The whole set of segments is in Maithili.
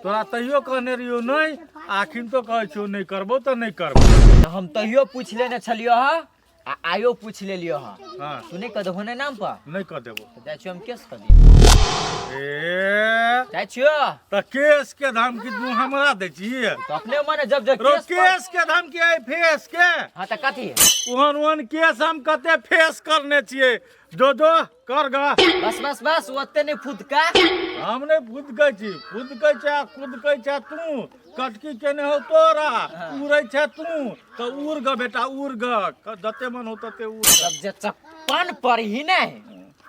तोरा तैयो कहने रहियो नहि, आखिन तो कहै छियौ नहि करबो तऽ नहि करबो। हम तैयो पूछि लेने छलियो हँ आ आयो पूछि लेलियो हँ। हाँ। तू नहि कऽ देबहो ने नाम पर? नहि कऽ देबो। तऽ जाइ छियो हम केस कऽ दियौ। ए, जाइ छियो। तऽ केस के धमकी तू हमरा दै छी? तऽ अपने मने जब जब रो केस पर- केस के धमकी है फेस के। हाँ तऽ कथी? ओहन ओहन केस हम कते फेस करने छियै। जो जो कर गा। बस बस बस, ओते नहि फुदका। हम नहि फुदकै छी, फुदकै छै आ कुदकै छै तू। कटकी केने हो तोरा, उड़ै छै तू तऽ उड़ ग बेटा, उड़ ग, जते मन हो तते उड़ ग। जब जे चप्पन पड़ही ने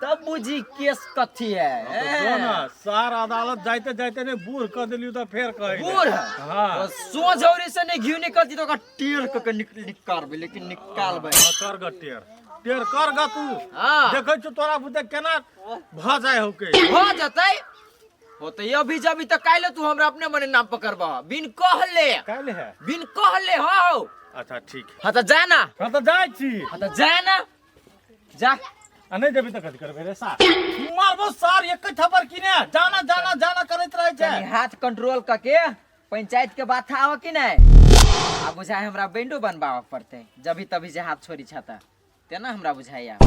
तब बुझी केस कथी है। तो जो ना सार अदालत जाइते जाइते ने बूढ़ कऽ देलियौ तऽ फेर कहै ले। बूढ़? हाँ। ओ सोझ औरी से नहीं घी निकलती तो ओकरा टेढ़ कऽ के निकालबै, लेकिन निकालबै। हाँ, कर ग टेढ़, टेढ़ कर ग तू। हाँ। देखै छियौ तोरा बुते केना भऽ जाइ होके। भऽ जेतै। होते अभी जब तक काल्हि तू हमरा अपने मने नाम पकड़बह बिन कहले। काल्हि है? बिन कहले। हाँ हो। अच्छा ठीक है। हाँ तऽ जा ना। हाँ तऽ जाइ छी। हाँ तऽ जा ना, जा। आ नहि जेबही तऽ कथी करबै रे सार? मारबो सार एक थप्पड़ किने जाना जाना जाना करैत रहै छै। कनी हाथ कंट्रोल कके पंचायत के बात आव कि नहीं? आ बुझाय हमरा बैंडो बनबावे पड़ते जभी तभी जे हाथ छोड़ी छता तेना हमरा बुझाइया।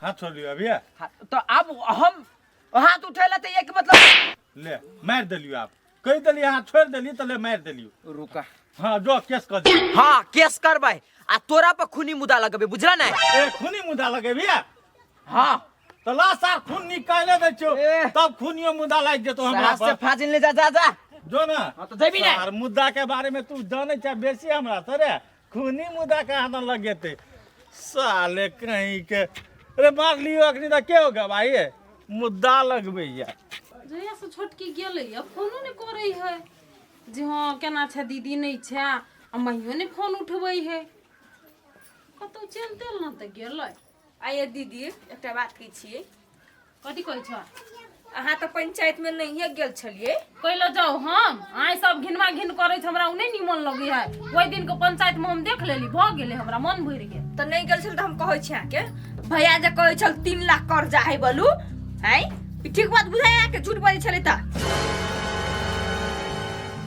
हाथ छोड़ लियो अभी? हाँ, तो अब हम हाथ उठेला तो एक मतलब ले मार देलियो, आप कहि देलियै हाथ छोड़ देलियै तऽ ले मारि देलियो। रुका। हाँ जो केस कर दे। हाँ केस करबै आ तोरा पर खूनी मुद्दा लगबे, बुझला नहीं? ए खूनी मुद्दा लगेबी? हाँ। तऽ ला सार खून निकाले दै छियौ। ए। तब खूनियो मुद्दा लागि जेतौ हमरा साहस से पर। फाजिल नहीं जा, जा जा। जो ना। हाँ तो जेबी नहीं। सार मुद्दा के बारे में तू जानै छै बेसी हमरा से रे। खूनी मुद्दा कहाँ न लगेते साले कहीं के। अरे मार लियो अखनी तऽ के होगा भाई मुद्दा लगबैया। जहिया से छोटकी गेलै अब फोनो नहि करै है जे हँ केना छै दीदी, नहि छै, आ माइयो नहि फोन उठबै है, कतहु चलि तेल ने तऽ गेलै। आइए दीदी एकटा बात कहै छियै। कथी कहै छ? अहाँ तऽ पंचायत में नहिये गेल छलियै। कैले जाउ हम? आइ सब घिनवा घिन करै छै, हमरा ओ नहि निमन लगै है। ओहि दिन के पंचायत में हम देख लेली, भऽ गेलै, हमरा मन भरि गेल। तऽ नहि गेल छल तऽ हम कहै छी अहाँके भैया जे कहै छल 3 लाख कर्जा है बोलू आँय, ई ठीक बात बुझाइ अहाँके? झूठ बजै छलै तऽ।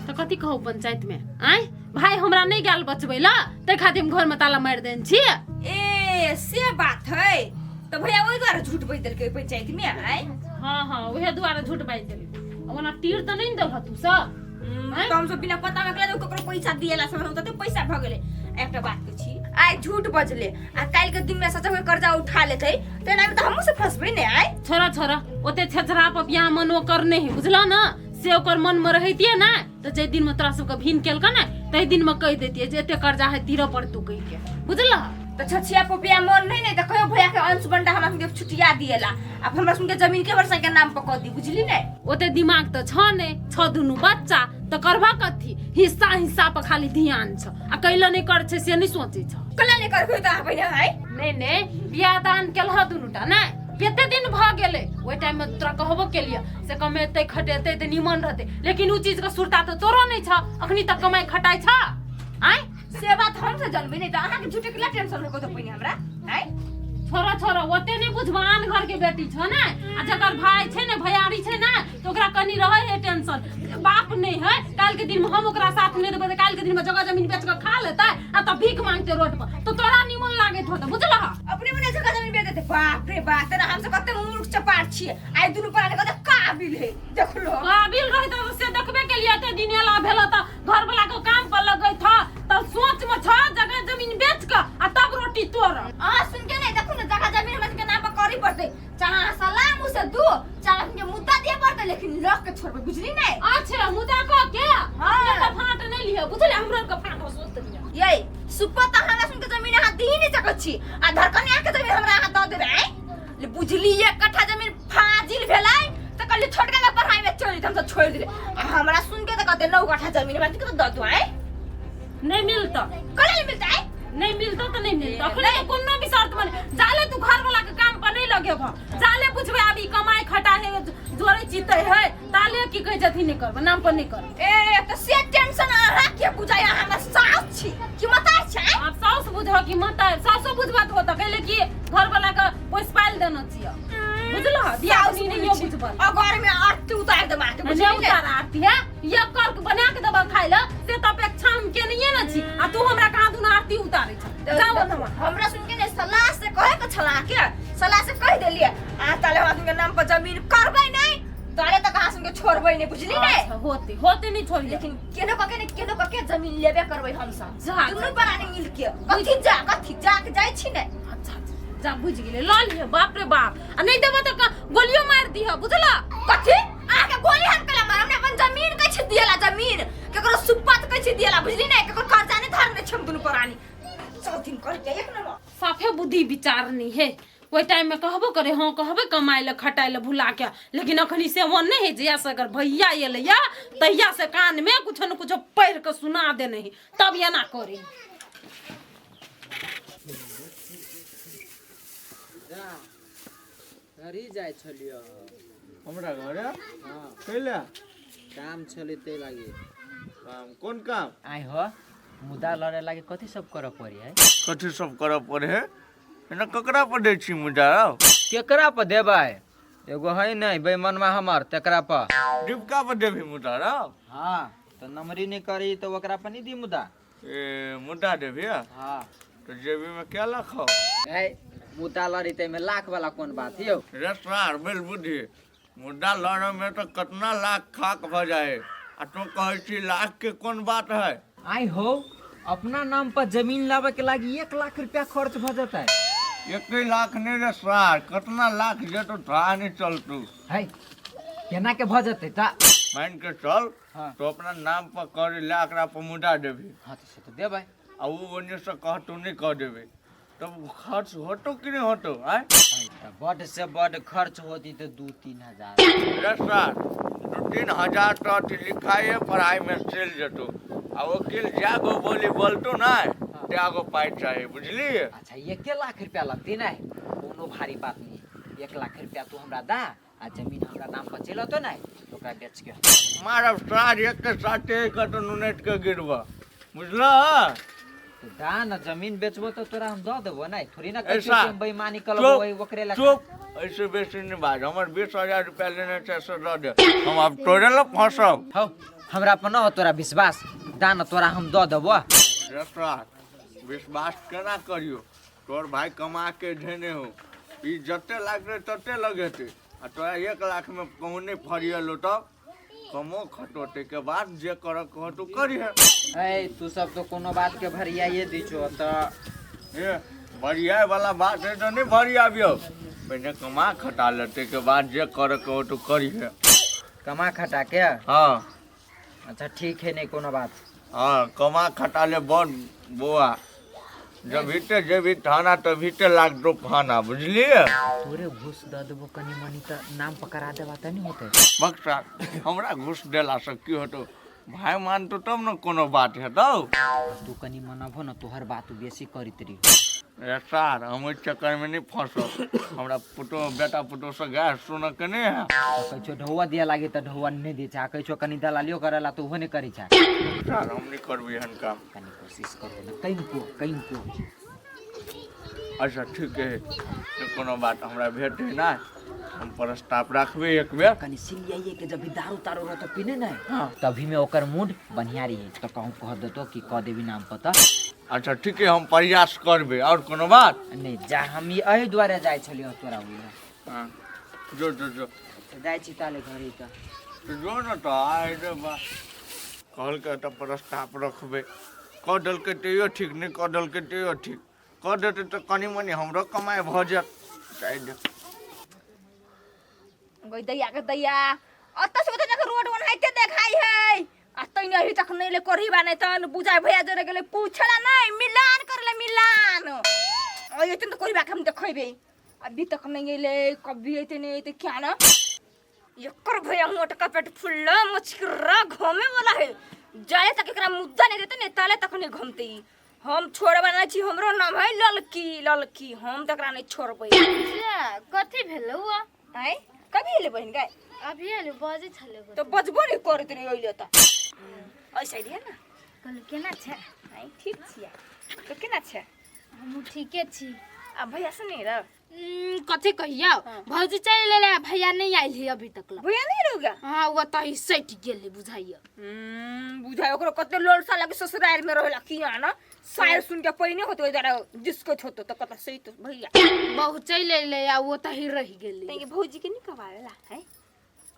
तऽ कथी कहू पंचायत में? आँय भाई हमरा नहि गेल बचबै ला, ताहि खातिर हम घर में ताला मारि देने छी। ए से बात है तऽ भैया ओहि दुआरे झूठ बाजि देलकै पंचायत में आँय? हाँ हाँ उहे दुआरे झूठ बाजि देलकै। ओना तीर तऽ नहि ने देलह तू सब? तऽ हमसब बिना पता में केला ककरो पैसा दिएला से हम तऽ पैसा भऽ गेलै। एकटा बात कहै छी, आइ झूठ बजले आ काल्हि के दिन में सच में कर्जा उठा लेतै तऽ एना में तऽ हमहूँ सब फंसबै ने आइ। छोड़ा छोड़ा, ओते छेछरा पपिया मन ओकर नहि है, बुझलह ना? से ओकर मन में रहितियै ना तऽ जाहि दिन में तोरा सबके भीन केलकै ने ताहि दिन में कहि दैतियै जे एते कर्जा है तीरऽ पड़तौ कहि के, बुझलह? तऽ छछिया पपिया मन नहीं ने तऽ कहियो भैया के अंश बंडा हमरा सबके छुटिया दिएला, आब हमरा सबके जमीन के वर्षा के नाम पर कऽ दी, बुझली ने? ओते दिमाग तऽ छ ने छ, दुनू बच्चा तऽ करबा कथी? हिस्सा हिस्सा पर खाली ध्यान छ आ कैला नहि कर छै से नहि सोचै छ। कैला नहि करबै तऽ अहाँ पहिने आइ? नहि नहि, बियाह दान केलह दुनूटा नहि कते दिन भऽ गेलै, ओहि टाइम में तोरा कहबो केलियै से कमेतै खटेतै तऽ निमन रहतै, लेकिन उ चीज के सुरता तऽ तोरो नहि छ, अखनी तक कमाइ खटाइ छ आँय? से बात हम से जानबै नहि तऽ अहाँके झूठे के टेंशन होको तऽ पहिने हमरा आँय? छोड़ो छोड़ो, ओते नहि बुझबो, आन घर के बेटी छौ ने, आ जकर भाई छै ने भैयारी छै ने तऽ ओकरा कनी रहै है टेंशन, बाप नहि है, काल्हि के दिन में हम ओकरा साथ नहि देबै तऽ काल्हि के दिन में जगह जमीन बेच के खा लेतै आ तब भीख मांगते रोड पर, तऽ तोरा निमन लागैत होतै, बुझलह? अपने मने जगह जमीन बेच देतै, बाप रे बाप, तेना हम सब कते मूर्ख चपाट छियै, आइ दुनू प्राणी कते काबिल है देखलो। काबिल रहै तऽ से देखबे केलियै, एते दिन एला भेल तऽ घर वाला के काम पर लगैत ह तऽ सोच में छ जगह जमीन बेच के आ तब रोटी तोड़। अहाँ सुन के नहीं देखू ने, जगह जमीन हमरा सबके नाम पर करी पड़तै, चाहे अहाँ सलाम से दू चाहे हमरा मुद्दा दिए पड़तै, लेकिन लग के छोड़बै, बुझली नहीं? अच्छा मुद्दा कह के हाँ। अपने के फाट नहीं लिह, बुझली? हमरा के फाट सोच लिह। ये सुप्पा त हमरा सुन के जमीन अहाँ दी नहीं सकत छी आ धरकनिया के जमीन हमरा अहाँ दऽ देबै आँय? ले बुझली एक कट्ठा जमीन फाजिल भेलै तऽ कहली छोटका के पढ़ाई में चलि हम सब छोड़ दिले, आ हमरा सुन के तऽ कहते 9 कट्ठा जमीन हमरा के दऽ दू आँय? नहीं मिलता। कले नहीं मिलता आँय? नहीं मिलता तो नहीं मिलता, अखने तो कोनो भी शर्त माने जाले तू घर वाला के काम पर नहीं लगेबह, जाले पूछबे अभी कमाई खटा है जोड़े चिते है ताले की कहे जथी नहीं करब, नाम पर नहीं करब। ए तऽ से टेंशन अहाँ के बुझाय, अहाँ हमर सास छी कि मतार छै? आप सास बुझह कि मतार, सासो बुझबत होत कहले कि घर वाला के पोस पाल देना छियै, बुझलह? बुझलह दियादनी नहीं यो बुझबल अगर में आरती उतार दे मार के नहीं बुझली ने उतार आरती है ये कर के बना के देबा खाइ ल से त अपेक्षा हम के नहीं न छी आ तू हमरा कहाँ दुना आरती उतारे छ जाओ हमरा सुन के ने सलाह से कहे के छला के सलाह से कह देलिए आ ताले हम के नाम पर जमीन करबै नहीं ताले तक अहाँ सुन के छोड़बै नहीं बुझली ने अच्छा, होते होते नहीं छोड़ी लेकिन केनो कके ने केनो कके जमीन लेबे करबै हम सब जा, दुनू जा। प्राणी मिल के कथी जा कथी जा के जाइ छी ने अच्छा अच्छा, जा बुझ गेले ल लिह बाप रे बाप आ नहीं देबो त गोलियो मार दिह बुझला कथी अहाँ के गोली हम केला मारब ने अपन जमीन कहै छी दियला जमीन केकरो सुप्पत कहै छी दियला बुझली ने केकरो कर्जा नहीं धरने छी हम दुनू प्राणी चौथिन कर के एक नंबर साफे बुद्धि विचार नहीं है ओहि टाइम में कहबो करे हाँ कहबे कमाए लए खटाए लए भुला के लेकिन अखनी से मन नहीं है जहिया से अगर भैया एलै या तहिया से कान में कुछो न कुछो पढ़ के सुना देने है तब एना करे घरी जाइ छलियो हमरा घरे हाँ कैला काम छलै तै लागि काम कोन काम आइ हो मुदा लड़े लागि कथी सब करऽ पड़ी है कथी सब करऽ पड़े है एना ककरा पर दै छी मुदा केकरा पर देबै एगो है नहि बेईमानमा हमर तेकरा पर डिबका पर देबही मुदा रौ हाँ तऽ नमरी नहि करी तऽ ओकरा पर नहि दी मुदा ए मुदा देबही हाँ तऽ जेबी में क्या लाख हौ है मुद्दा लड़ी ताहिमे लाख वाला कोन बात यौ रे सार बेल बुद्धि मुद्दा लड़े में तऽ कतना लाख खाक भऽ जाए आ तू कहै छी लाख के कोन बात है आइ हो अपना नाम पर जमीन लाबे के लागी 1 लाख रुपया खर्च भ जेतै। एक लाख नहीं रे सार, कतना लाख जेतो था नहीं चलतू। है केना के भ जेतै ता? मान के चल। हाँ। तो अपना नाम पर कर ले, एकरा पर मुद्दा देबी। हाँ तो से तो देबै। आ वो ओने से कहतू नहीं कह देबे तब खर्च होतो कि नहीं होतो आय? है तऽ बड से बड खर्च होती तऽ 2-3 हजार। रे सर, 2-3 हजार तो अथी लिखाइए पढ़ाई में चल जेतो आ वकील जागो बोली बोलतो ना त्यागो पाई चाहिए, बुझलिए? अच्छा, 1 लाख रुपया लगती ना, कोनो भारी बात नहीं। 1 लाख रुपया तू हमरा दा आ जमीन हमरा नाम पर चलतो नहीं तो ओकरा बेच के मारब सार, एक के साथे एक तो नुनेट के गिरबा, बुझला? तो दा न, जमीन बेचबो तो तोरा हम दऽ देबो नहीं, थोड़ी ना कहै ऐसा छियौ कि हम बेईमानी करबो चुप, वही ओकरे लग। चुप, ऐसे बेसी नहीं बाज। हमर 20,000 रुपया लेने छै से दऽ दे, हम आब तोरे लग फंसब। हौ, हमरा पर न हो तोरा विश्वास? दा न, तोरा हम दऽ देबो। रे सार, विश्वास केना करियो? तोर भाई कमा के धेने हो, ई जते लागतै तते लगेतै आ तोरा 1 लाख में कहूँ नहीं फरियलो तब कमो खटोते के बाद जे कर कह तू करिहे। ए, तू सब तो कोनो बात के भरियाइए दी छो तऽ। ए, भरियाए वाला बात है तो नहीं भरियाबियो, पहिने कमा खटा लेते के बाद जे कर कहो तू करिहे। कमा खटा के? हाँ। अच्छा, ठीक है, नहीं कोनो बात। हाँ, कमा खटा ले बड़ बौआ, जब हिते जेबी थाना तब हिते लागतो खाना, बुझलिए? तोरे घूस दऽ देबो कनी मनी तऽ नाम पकड़ा देबा तऽ नहीं होतै? बक्सा, हमरा घूस देला से की होतो? भाई मानतो तब न कोनो बात हेतौ। तू कनी मनबहो न, तोहर बात उ बेसी करैत रही। रे सार, हम ओहि चक्कर में नहीं फंसब। हमरा पुतोह बेटा पुतोह से गैस सुनऽ के नहीं है। तऽ कहै छौ ढौआ दिया लागी तऽ ढौआ नहि दै छै आ कहै छौ कनी दलालियो करेला तऽ ओहो नहि करै छै। सार, हम नहीं करबै एहन काम। कनी कोशिश करो ने, कनिको कनिको। अच्छा, ठीक है, तऽ कोनो बात हमरा भेटै ना, हम प्रस्ताव राखबै एक बेर। कनी सिलियाइए के जब भी दारू तारू रहतो पीने नहीं हाँ। तभी में ओकर मूड बढ़िया रही तो कहूँ कह देतो कि कह देबी नाम पर तऽ। अच्छा, ठीक है, हम प्रयास करबै। और कोनो बात? नहीं, जा, हम ई एहि दुआरे जाइ छलियै तोरा ओहि। हाँ, जो जो जो। जाइ छी ताले घरे तऽ। तऽ जो ने तऽ। आइ रे बा, कहलकै तऽ प्रस्ताव रखबै, कऽ देलकै तैयो ठीक, नहि कऽ देलकै तैयो ठीक। कऽ देतै तऽ कनि मनि हमरो कमाइ भऽ जायत। जाइ दे। गई दैया के दैया, अतऽ से ओतऽ तक रोड ओनाहिते देखाई है आ तैने अभी तक नहीं ले करही बा नहीं तन बुझाय भैया जरे गेले पूछला नहीं, मिलान करले मिलान। आ एते तो करही बा के हम देखैबे। अभी तक नहीं एले, कभी एते नहीं एते क्या ना। एकर भैया मोटका पेट फुल्ला मछकरा घूमे वाला है, जाए तक एकरा मुद्दा नहीं देते नहीं ताले तक नहीं घूमते ई। हम छोड़बा नहीं छी, हमरो नाम है ललकी ललकी, हम तकरा नहीं छोड़बै। कथी भेलौ? आँय, कभी एले बहिन गाय? अभी एलौ, बजै छलै। तो बजबो नहीं करैत रही अइले त ऐसे अइलियै ने। कहलु, केना छै? आँय, ठीक छियै, तो केना छै? हमहूँ ठीके छी। आ भैया से नहीं रह? कथी कहियो भौजी चलि एलै भैया नहीं आयल है अभी तक ला। भैया नहीं रह गया हाँ वो तो ही सटि गेलै बुझाइयो। बुझाय ओकरो कते लोलसा लगे ससुराल में रहेला किया ना सायर सुन के पहिने होतो जरा जिसको होतो तो कत सही तो भैया बहुत चलि एलै आ वो तो ही रहि गेलै। तैके भौजी के नहीं कबावेला है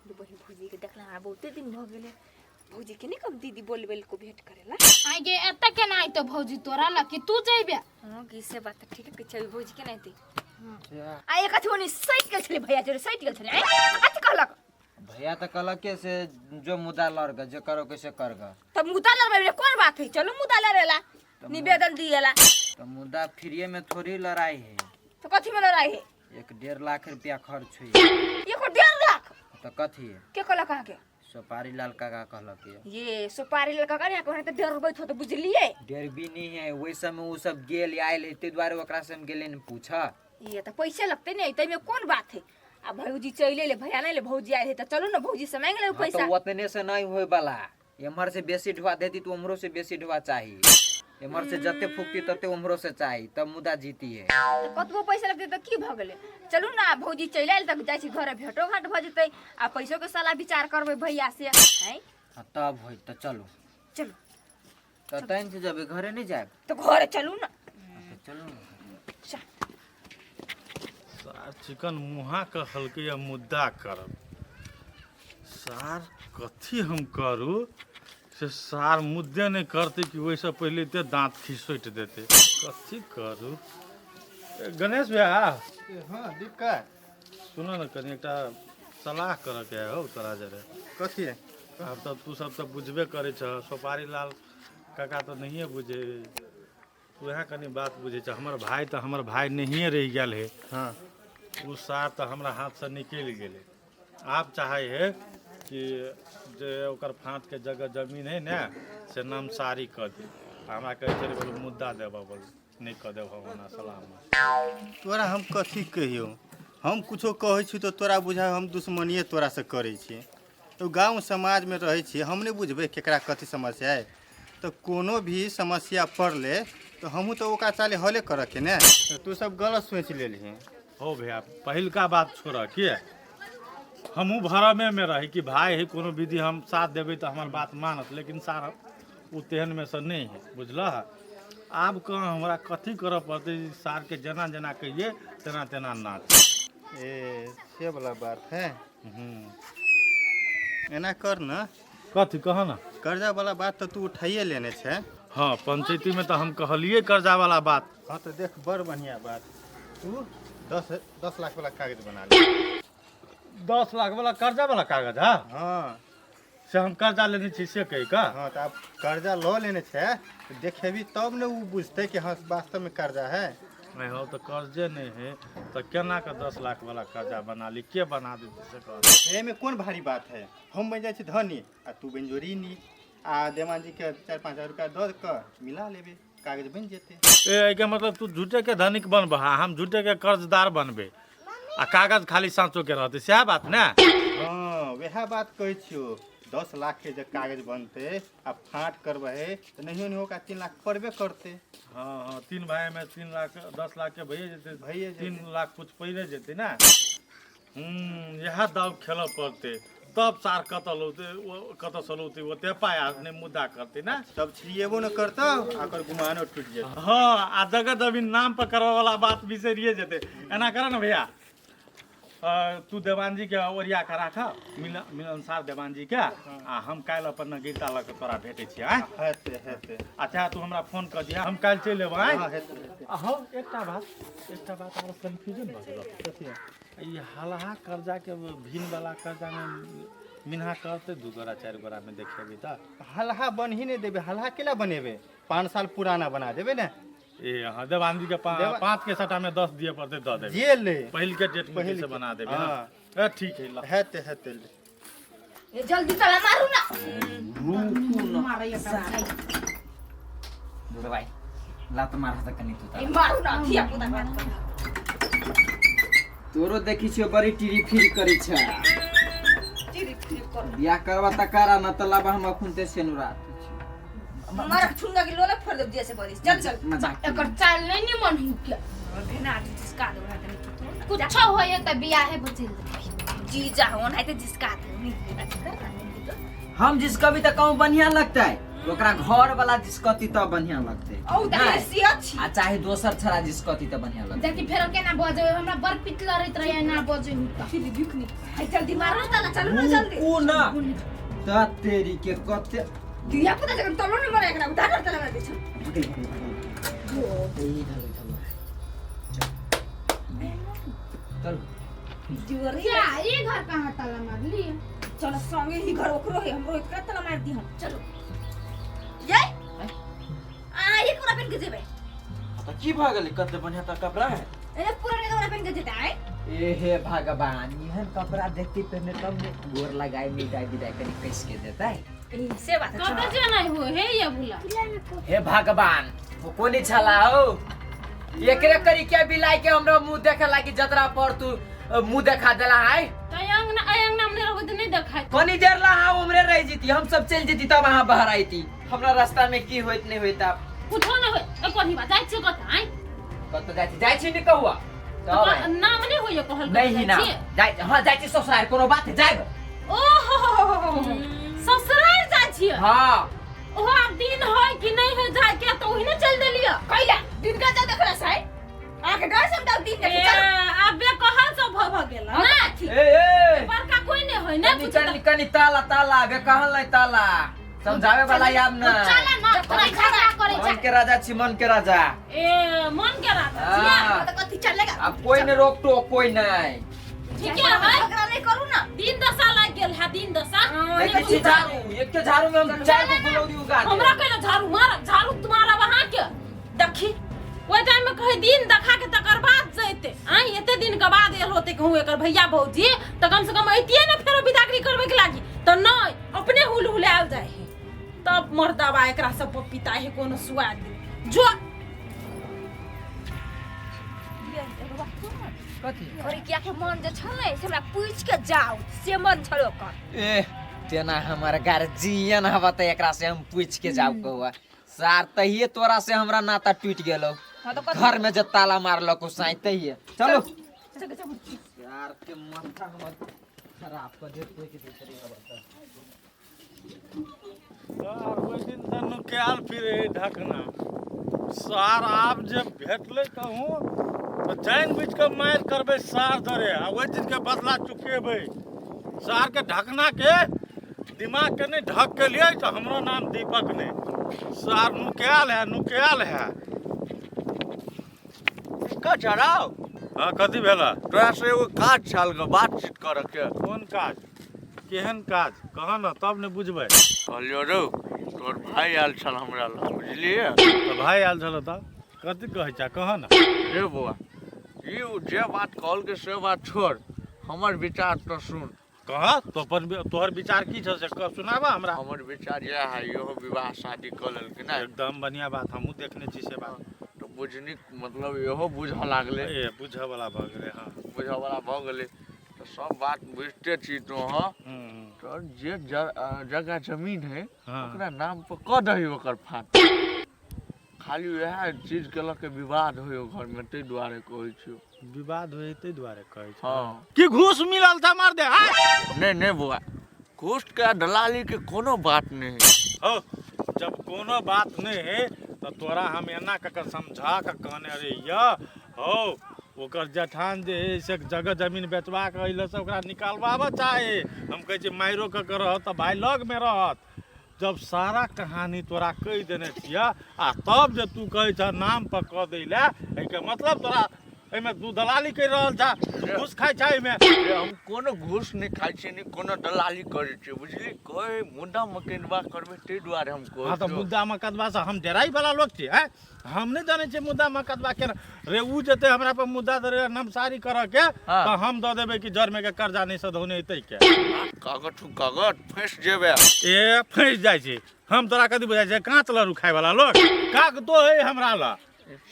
बहिन भौजी के देखला हमरा बहुते दिन भ गेले भौजी के नहीं कब दीदी बोलबेल को भेंट करेला। आगे एतऽ केना अयतौ भौजी तोरा ला कि तू जइबे? हां की से बात त ठीक है कि भौजी के नहीं थी आ एक अथी ओनी सटि गेल छलै भैया जोरे सटि गेल छलै अथी कहलक भैया तो कहलक के से जो मुद्दा लड़ जो करो कैसे कर ग। तब मुद्दा लड़बे कोन बात है चलो मुद्दा लड़ेला निवेदन दिएला। तो मुद्दा फ्रीए में थोड़ी लड़ाई है। तो कथी में लड़ाई है? 1.5 लाख रुपया खर्च हुई। 1.5 लाख? तो कथी है? के कहलक अहाँ के? सोपारी लाल काका कहलक ये सोपारी लाल काका ने कहने त 1.5 रुपया थो तो बुझलिए। डेढ़ भी नहीं है वही समय वो सब गेल आयल है ताहि दुआरे ओकरा से हम गेले न पूछा। ये तो पैसे लगते नहीं तै में कोन बात है। आ भौजी चले ले भैया नहीं ले भौजी आए है त चलो ना भौजी से मांग ले पैसा। तो उतने से नहीं होए वाला एम्हर से बेसी ढुआ देती तो उम्हरो से बेसी ढुआ चाहिए एम्हर से जते फूकती तते उम्हरो से चाहिए तब मुद्दा जीती है। तो कतबो पैसा लगते त की भ गेले चलू ना भौजी चलि आयल तक जाइ छी घरे भेटो घाट भ जेतै आ पैसो के साला विचार करबै भैया से हैं। हां तब होई त चलू चलू त तैन से जबे घरे नहीं जाए तो घरे चलू ना चलू। सार चिकन मुहा कहलकै या मुद्दा करब सार कथी हम करू से सार मुद्दे नहीं करते कि वैसे पहले ते दांत खिसोटि देते कथी करू। गणेश भैया। हाँ दीपका सुन न कनी एकटा सलाह करके है हो तोरा जरे। कथी है? आब तऽ तू सब तऽ बुझबे करै छह सोपारी लाल काका तऽ नहिए बुझे वएह कनी बात बुझे छै। हमर भाई तऽ हमर भाई नहिए रहि गेल है। हाँ ओ सार तऽ हमरा हाथसँ निकलि गेलै। आब चाहे है कि जे ओकर फाँटके जगह जमीन है ने से नामसारी कऽ दे। हमरा कहै छलै बोलू मुद्दा देबऽ बोलू नहि कऽ देब हम ओना सलाहमे। तोरा हम कथी कहियौ हम कुछो कहै छी तऽ तोरा बुझाय हम दुश्मनिए तोरासँ करै छी। तो गाँव समाजमे रहै छी हम नहि बुझबै केकरा कथी समस्या है। तो कोनो भी समस्या पड़ले तो हमहूँ तो ओकरा चाले हले करऽ के ने। तू सब गलत सोचि लेलही। हो भैया पहिलका बात छोड़ के हमहूँ भरमे में रही कि भाई है कोनो विधि हम साथ देबै तऽ हमर बात मानत लेकिन सार ओ तेहन में से नहीं है बुझलह। आब कहाँ हमरा कथी करऽ पड़तै सार के जेना जेना कहिए तेना तेना नाच। ए से वाला बात है। एना कर न। कथी कह न? कर्जा वाला बात तो तू उठाइए लेने छै। हाँ पंचायती में तो हम कहलिए कर्जा वाला बात। हाँ तो देख बड़ बढ़िया बात तू 10 लाख वाला कागज बना ले। 10 लाख वाला कर्जा वाला कागज? हाँ हाँ से हम कर्जा लेने छी से कही का? हाँ तो आप कर्जा ल लेने छै देखेबी तब ने उ बुझते कि हाँ वास्तव में कर्जा है। नहीं हो तो कर्जे नहीं है तो केना के 10 लाख वाला कर्जा बना ली के बना देते से कह। एमे कोन भारी बात है हम बन जाइ छी धनी आ तू बन जो ऋणी आ देवान जी के 4-5 हजार रुपया दऽ कऽ मिला लेबे कागज बनि जेतै। ए एहिके मतलब तू झूठे के धनिक बनबह हम झूठे के कर्जदार बनबे आ कागज खाली साँचो के रहते सएह बात ने? हाँ वएह बात कहै छियौ 10 लाख के जे कागज बनते आ फाँट करबै तऽ नहियो नहियो ओकरा 3 लाख पड़बे करते। हाँ हाँ 3 भाई में 3 लाख 10 लाख के भइए जेतै भइए जेतै। 3 लाख कुछ पड़े जेतै ने। इएह दाव खेलऽ पड़तै तब सार कतऽ लौतै कतऽ से लौतै ओते पाइ आ नहि मुद्दा करतै ने। तब छिड़िएबो न करतौ आ ओकर गुमानो टूटि जेतै। हाँ आ जगह जमीन नाम पर करऽ वाला बात बिसरिए जेतै। एना कर ने भैया तू देवान जी के ओरिया के राख मिलनसार देवान जी के आ हम काल्हि अपन नगीरता लऽ के तोरा भेटै छियै। आँय हेतै हेतै। अच्छा तू हमरा फोन कऽ दिअ हम काल्हि चलि अयबै। आँय हाँ हेतै हेतै। हँ एकटा बात आरो कन्फ्यूजन भऽ गेल। कथी? ई हलहा कर्जा के भिन वाला कर्जा में मिन्हा करते 2 गोरा 4 गोरा में देखेबी तऽ हलहा बनही नहि देबै। हलहा केला बनेबै 5 साल पुराना बना देबै ने। ए हाँ देवान जी के 5 के सटा में 10 दिए पड़ते दऽ देबै। जे ले पहिल के डेट में पहिल से के। बना देबै। हाँ। हाँ ठीक है हेतै हेतै। ये जल्दी चला मारू ना। दूर भाई लात मार त कनी तू ए मारू ना धिया पुता बात कर। तोरो देखी छियो बड़ी टिरी फिरी करै छै। टिरी फिरी कर बियाह करबा त करा न त लाबा हम अखुन ते सेनुरा मारक छुंगा के लोला फोड़ देब जैसे बरिस। चल चल मजाक एकर चाल नहीं निमन हु के भेना जिसका दो तनी। कुछो होय त बियाहे बचल जीजा हो नहीं तो जिसका नहीं कर ना हम जिसकभी तऽ कहूँ बढ़िया लगतै, ओकरा घर वाला जिसकती तब बढ़िया लगतै। औ त नहीं। सी अच्छी। आ चाहे दोसर छड़ा जिसकती तऽ बढ़िया लगतै। देखी फेर केना बजे हमरा बड़ पिट लड़ैत रहे ना बजे हूँ त। फिर दुख नहीं जल्दी मारो ताला, चलो ना जल्दी। ऊ ना त तेरी के कते दिया पुता जखन तलो न मरे एकरा उधार ताला मार दे छ। चल। जोरी। क्या ये घर कहाँ ताला मारली? चलो संगे ही घर ओकरो है हमरो एकरा ताला मार दी हम। चलो ये आ ये पूरा पहन के जेबे। त की भऽ गेलै? कते बढ़िया त कपड़ा है। ए पूरा ने कपड़ा पहन के जेते आए। ए हे भगवान, एहन कपड़ा देखती पहने तब ने गोर लगाई मिटाई बिटाई कनी कस के देता है। ए से बात कतऽ जेनाइ हो हे ये भुला? हे भगवान, वो कोनी छला हो एकरे करी के बिलाई के हमरा मुंह देखे लागी जतरा पर तू मुंह देखा देला है। तऽ अंगना अंगना में रहबै तऽ नहि देखाय। कनी देर ला अहाँ उमरे रह जीती, हम सब चल जीती तब अहाँ बाहर आईती। हमरा रास्ता में की होइत नहीं होइत आप कुछो नहि होय। ए कोनी बा जाइ छियै कतऽ आइ? कतऽ जाइ छी? जाइ छी ने कहुआ तब आइ। नाम नहि होइए कहल। नहीं ना जाइ, हाँ जाइ छी ससुराल, कोनो बात है जाइब। ओ हो हो हो हो। ससुराल जाइ छियै? हाँ। ओहो आब दिन होय कि नहीं होय जाय के तऽ ओहिने चलि देलियै। कैला दिन का जा देखला साई आके डर समझाओ दिन देखे ए चलो। आबे कहल सब भऽ भऽ गेल ना। ए ए बड़का कोई नहीं होय ना। कनी कनी कनी ताला ताला बे कहल नहीं ताला समझावे वाला याब ना। चला ना तोरा झगड़ा करे मन के राजा छी, मन के राजा। ए मन के राजा छियै। हाँ। तो कथी चलेगा अब कोई नहीं रोक टोक कोई नहीं। ठीक है भाई। झगड़ा नहीं करू ना। दिन दशा लागि गेल है दिन दशा। देखै छी झाड़ू, एक के झाड़ू में हम चार गो गुलौरी उगा देब। हमरा कहले झाड़ू मारब, झाड़ू तुम्हारा वहाँ के देखी ओहि टाइम में कहे दिन देखा के तकर बाद जैते आइ एते दिन के बाद एल होते कहूँ एकर भैया भौजी तऽ कम से कम ऐतिए ने फेरो बिदागरी करबे के लागी तऽ नहीं अपने हुल हुलायल जाय है तब मर्दाबा एकरा सब पर पिता है कोनो सुआद जो कथी अरे क्या के मन जे छलै से हमरा पूछ के जाओ से मन छल ओकर। ए तेना हमर गार्जियन हवा त एकरा से हम पूछ के जाऊ कहुआ सार तहिए तोरा से हमरा नाता टूट गेलो। हाँ तो कथी? घर में जब ताला मारलक साई तहिए। चलो चलो चलो। यार के माथा हमर खराब कर दे कोई के दूसरे हवा त। सार ओहि दिन से नुकायल फिरे ढकना सार आब जे भेटलै कहूँ तऽ जानि बुझि कऽ मारि करबै सार धरे आ ओहि दिनके बदला चुकेबै। सार के ढकना के दिमाग के नहीं ढक के लिए तऽ हमरो नाम दीपक नहीं। सार नुकायल है नुकायल है। का चढ़ाओ। हाँ कथी भेला? तोरा से एगो काज छल ग बातचीत करऽ के। कोन काज? केहन काज कह न तब ने बुझबै। कहलियो रौ तोर भाई आयल छल हमरा लग बुझलियै। तऽ भाई आयल छल तऽ कथी कहै छा कह न। रे बौआ ई जे बात कहल के से बात छोड़, हमर विचार तो सुन। कह तो अपन तोहर विचार की छ से सुनाबा हमरा। हमर विचार इएह है इहो विवाह शादी कऽ लेलकै ने। एकदम बढ़िया बात, हमहूँ देखने छी से बात। तऽ बुझनी मतलब इहो बुझऽ लागलै। ए बुझऽ वाला भऽ गेलै। हाँ बुझऽ वाला भऽ गेलै तऽ सब बात बुझिते छी तू। हाँ तो जे जगह जमीन है ओकरा नाम पर कऽ दही ओकर फाट। खाली वएह चीज के लऽ के विवाद होय घर में ताहि दुआरे कहै छियौ। विवाद होय ताहि दुआरे कहै छी। हाँ की घूस मिलल था मार दे। हाँ नहीं नहीं बौआ घूस के दलाली के कोनो बात नहीं है। हो जब कोनो बात नहीं है तो तोरा हम एना कऽ के समझा के कहने रहिय हो ओकर जेठान जे है से जगह जमीन बेचबा के अइले से ओकरा निकालबाबऽ चाहे। हम कहै छी मारियो कऽ के रहत तऽ भाय लग में रहत। जब सारा कहानी तोरा कहि देने छियै आ तब जे तू कहै छह नाम पर कऽ दै लए, एहिके मतलब तोरा एहिमे तू दलाली करि रहल छह, घूस खाइ छह एहिमे। हम कोनो घूस नहि खाइ छियै, नहि कोनो दलाली करै छियै, बुझली? कोइ मुद्दा मकदमा करबै ताहि दुआरे हम कहै हाँ तऽ छियौ। मुद्दा मकदमा से हम डराइ वाला लोग छियै, आँय? हम नहि जानै छियै मुद्दा मकदमा केना रे। उ जेतै हमरा पर मुद्दा दे नमसारी करऽ के हाँ। तऽ हम दऽ देबै कि जरमे के कर्जा नहि सधौने अयतै के। कागज ठू कागज फँसि जेबै। ए फँसि जाइ छै। हम तोरा कथी बुझाइ छै काँच लड़ू खाय वाला लोग कागतो है हमरा लग।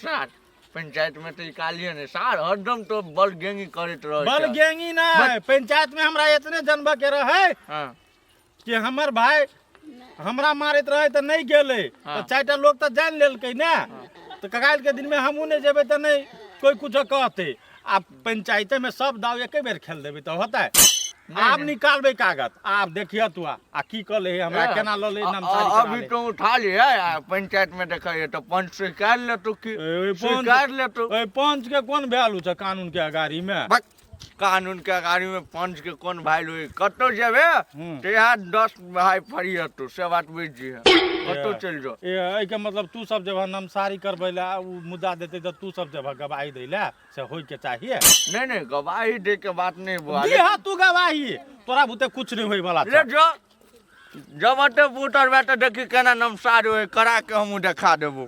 सार पंचायत में तो निकालिए नहीं सार, हरदम तो बल गेंगी करैत रहै बल छै। गेंगी नहि, पंचायत में हमरा एतने जनबऽ के रहै हाँ। कि हमर भाई हमरा मारैत रहै तऽ नहि गेलै हाँ। तऽ चारिटा लोग तऽ जानि लेलकै ने, तऽ काल्हि के दिन में हमहूँ नहि जेबै तऽ नहि कोइ कुछो कहतै। आ पंचायते में सब दाव एके बेर खेल देबै तऽ होतै? आब निकालबै कागज, आब देखिय तू आ की कऽ ले हमरा, केना लऽ ले नमसारी करा अभी ले। तो उठा लिहे आ पंचायत में देखा तो पंच स्वीकार लेतो की ए, स्वीकार लेतो। ए, पंच के कोन वैल्यू छै कानून के अगाड़ी में? बक, कानून के अगाड़ी में पंच के कोन वैल्यू है? कतौ जेबे तऽ यहाँ 10 भाई फरियतो, से बात बुझि जइहे, कतौ चलि जो। ए, एहिके मतलब तू सब जब नमसारी करबै ला उ मुद्दा देतै तऽ तू सब जब गवाही दै ला, से होय के चाहिए? नहीं नहीं, गवाही दे के बात नहीं बुआ। दिहा तू गवाही, तोरा बुते कुछ नहीं होय वाला ले छौ। जो जब अते बूटर बैठे देखी केना नमसारी होय, करा के हमहूँ देखा देबो।